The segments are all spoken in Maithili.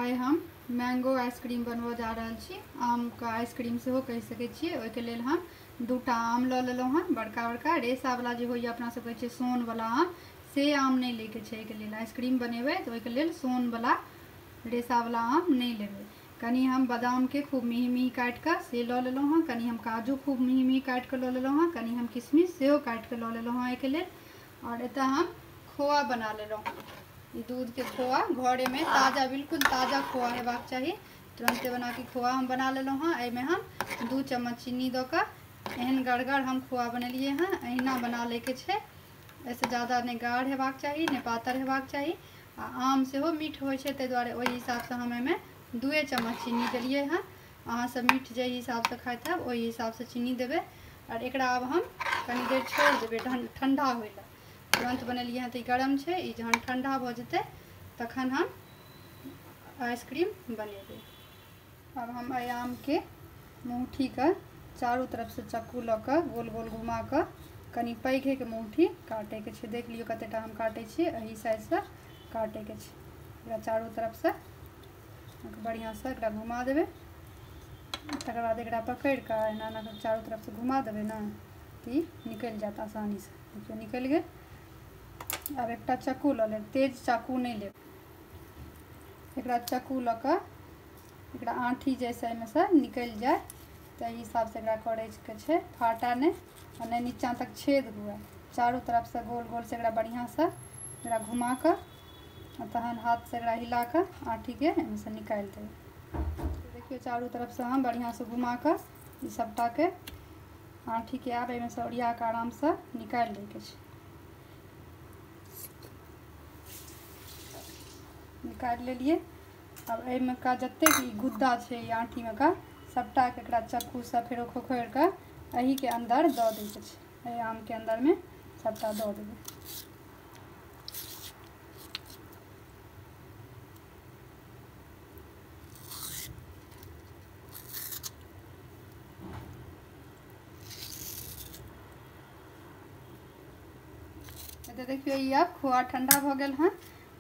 आइ हम मैंगो आइसक्रीम बनबऽ जा रहल छी। आमके आइसक्रीम सेहो कहि सकै छियै। ओहिके लेल हम दूटा आम लऽ लेलहुँ हँ, बड़का बड़का रेसावला जे होइए, अपना सब कहै छियै सोनवला आम, से आम नहि लैके छै। एहिके लेल आइसक्रीम बनेबै तऽ ओहिके लेल सोनवला रेसावला आम नहि लेबै। कनि हम बादामके खूब मेही मेही काटिकऽ से लऽ लेलहुँ हँ, कनि हम काजू खूब मेही मेही काटिकऽ लऽ लेलहुँ हँ, कनि हम किशमिश सेहो काटिकऽ लऽ लेलहुँ हँ एहिके लेल। आओर एतऽ हम खोआ बना लेलहुँ। ई दूधके खोआ घरेमे ताजा, बिल्कुल ताजा खोआ हेबाक चाही। तुरन्ते बनाके खोआ हम बना लेलहुँ हँ। एहिमे हम 2 चम्मच चीनी दऽ कऽ एहन गड़गड़ हम खोआ बनेलियै हँ। एहिना बना लैके छै, एहिसँ ज्यादा नहि गाढ़ हेबाक चाही नहि पातर हेबाक चाही। आ आम सेहो मीठ होइ छै, ताहि दुआरे ओहि हिसाबसँ हम एहिमे 2 चम्मच चीनी देलियै हँ। अहाँ सब मीठ जाहि हिसाबसँ खाइत हैब ओहि हिसाबसँ चीनी देबै। आओर एकरा आब हम कनि देर छोड़ि देबै ठण्डा होइ लए। तुरन्त बनेलियै हँ तऽ ई गरम छै, ई जहन ठण्डा भऽ जेतै तखन हम आइसक्रीम बनेबै। आब हम एहि आमके मुँहठीके चारू तरफसँ चक्कू लऽ कऽ गोल गोल घुमा कऽ कनि पैघेके मुँहठी काटैके छै। देख लियौ कतेटा हम काटै छियै, एहि साइजसँ काटैके छै। एकरा चारू तरफसँ बढ़िआँसँ एकरा घुमा देबै। तकर बाद एकरा पकड़ि कऽ एना एना कऽ चारू तरफसँ घुमा देबै ने तऽ ई निकलि जायत आसानीसँ। देखियौ निकलि गेल। आब एकटा चक्कू लऽ लेब, तेज चाकू नहि लेब। एकरा चक्कू लऽ कऽ एकरा आँठी जैसे एहिमेसँ निकलि जाय ताहि हिसाबसँ एकरा करैके छै। फाटा नहि आ नहि नीचाँ तक छेद हुए, चारू तरफसँ गोल गोलसँ एकरा बढ़िआँसँ एकरा घुमा कऽ आ तहन हाथसँ एकरा हिला कऽ आँठीके एहिमेसँ निकालि देबै। देखियौ चारू तरफसँ हम बढ़िआँसँ घुमा कऽ ई सभटाके आँठीके आब एहिमेसँ ओरिया कऽ आरामसँ निकालि लैके छै। निकालि लेलियै। आब एहिमे का जतेक ई गुद्दा छै ई आँठीमे का सभटाके एकरा चक्कूसँ फेरो खोखरि कऽ एहिके अन्दर दऽ दैके छै। एहि आमके अन्दरमे सभटा दऽ देबै। तऽ देखियौ ई आब खोआ ठण्डा भऽ गेल हँ।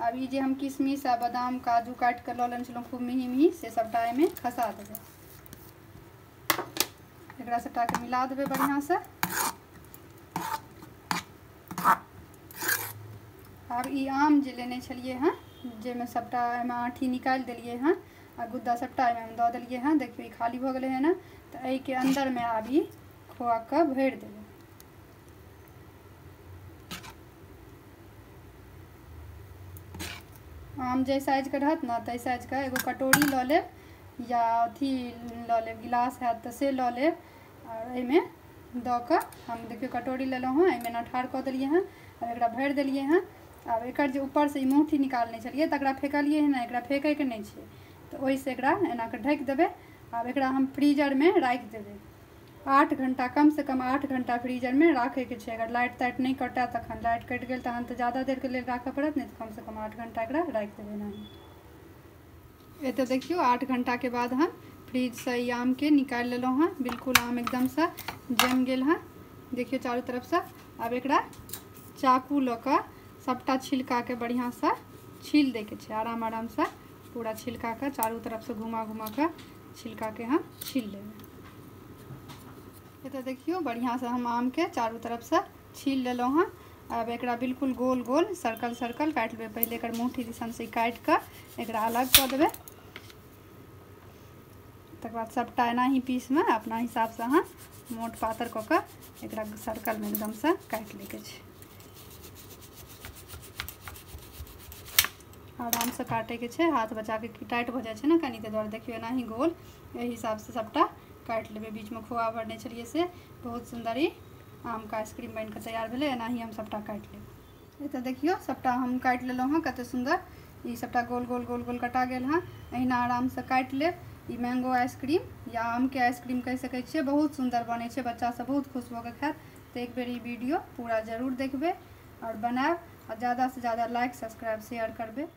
आब ई जे हम किशमिश आ बादाम काजू काटि कऽ लऽ लेने छलहुँ खूब मेही मेही, से सभटा एहिमे खसा देबै। एकरा सभटाके मिला देबै बढ़िआँसँ। आब ई आम जे लेने छलियै हँ, जाहिमे सभटा एहिमे आँठी निकालि देलियै हँ आ गुद्दा सभटा एहिमे हम दऽ देलियै हँ। देखियौ ई खाली भऽ गेलै हँ ने, तऽ एहिके अन्दरमे आब ई खोआके भरि देबै। आम जाहि साइजके रहत ने ताहि साइजके एगो कटोरी लऽ लेब या अथी लऽ लेब, गिलास हैत तऽ से लऽ लेब। आओर एहिमे दऽ कऽ हम देखियौ कटोरी लेलहुँ हँ, एहिमे एना ठाढ़ कऽ देलियै हँ। आब एकरा भरि देलियै हँ। आब एकर जे ऊपरसँ ई मुँहठी निकालने छलियै तकरा फेकलियै हँ, एकरा फेकैके नहि छै, तऽ ओहिसँ एकरा एना कऽ ढकि देबै। आब एकरा हम फ्रीजरमे राखि देबै 8 घण्टा, कमसँ कम 8 घण्टा फ्रीजरमे राखैके छै। अगर लाइट ताइट नहि कटए तखन, लाइट कटि गेल तहन तऽ ज्यादा देरके लेल राखऽ पड़त, नहि तऽ कमसँ कम 8 घण्टा एकरा राखि देबै एनाही। एतऽ देखियौ 8 घण्टाके बाद हम फ्रीजसँ ई आमके निकालि लेलहुँ हँ। बिल्कुल आम एकदमसँ जमि गेल हँ, देखियौ चारू तरफसँ। आब एकरा चाकू लऽ कऽ सभटा छिलकाके बढ़िआँसँ छील दैके छै। आराम आरामसँ पूरा छिलकाके चारू तरफसँ घुमा घुमा कऽ छिलकाके हम छील लेबै। एतऽ देखियौ बढ़िआँसँ हम आमके चारू तरफसँ छील लेलहुँ हँ। आब एकरा बिल्कुल गोल गोल सर्कल सर्कल काटि लेबै। पहिले एकर मुँहठी दिसन से काटि कऽ एकरा अलग कऽ देबै। तकर बाद सभटा एनाही पीसमे अपना हिसाबसँ अहाँ मोट पातर कऽ कऽ एकरा सर्कलमे एकदमसँ काटि लैके छै। आरामसँ काटैके छै, हाथ बचाके, टाइट भऽ जाइ छै ने कनि, ताहि दुआरे देखियौ एनाही गोल एहि हिसाबसँ सभटा काटि लेबै। बीचमे खोआ भरने छलियै से बहुत सुन्दर ई आमके आइसक्रीम बनिकऽ तैयार भेलै। एनाही हम सभटा काटि लेब। एतऽ देखियौ सभटा हम काटि लेलहुँ हँ, कतेक सुन्दर ई सभटा गोल गोल गोल गोल कटा गेल हँ। एहिना आरामसँ काटि लेब। ई मैंगो आइसक्रीम या आमके आइसक्रीम कहि सकै छियै, बहुत सुन्दर बनै छै, बच्चा सब बहुत खुश भऽ कऽ खायत। तऽ एक बेर ई वीडियो पूरा जरूर देखबै आओर बनायब, आ ज्यादासँ ज्यादा लाइक सब्सक्राइब शेयर करबै।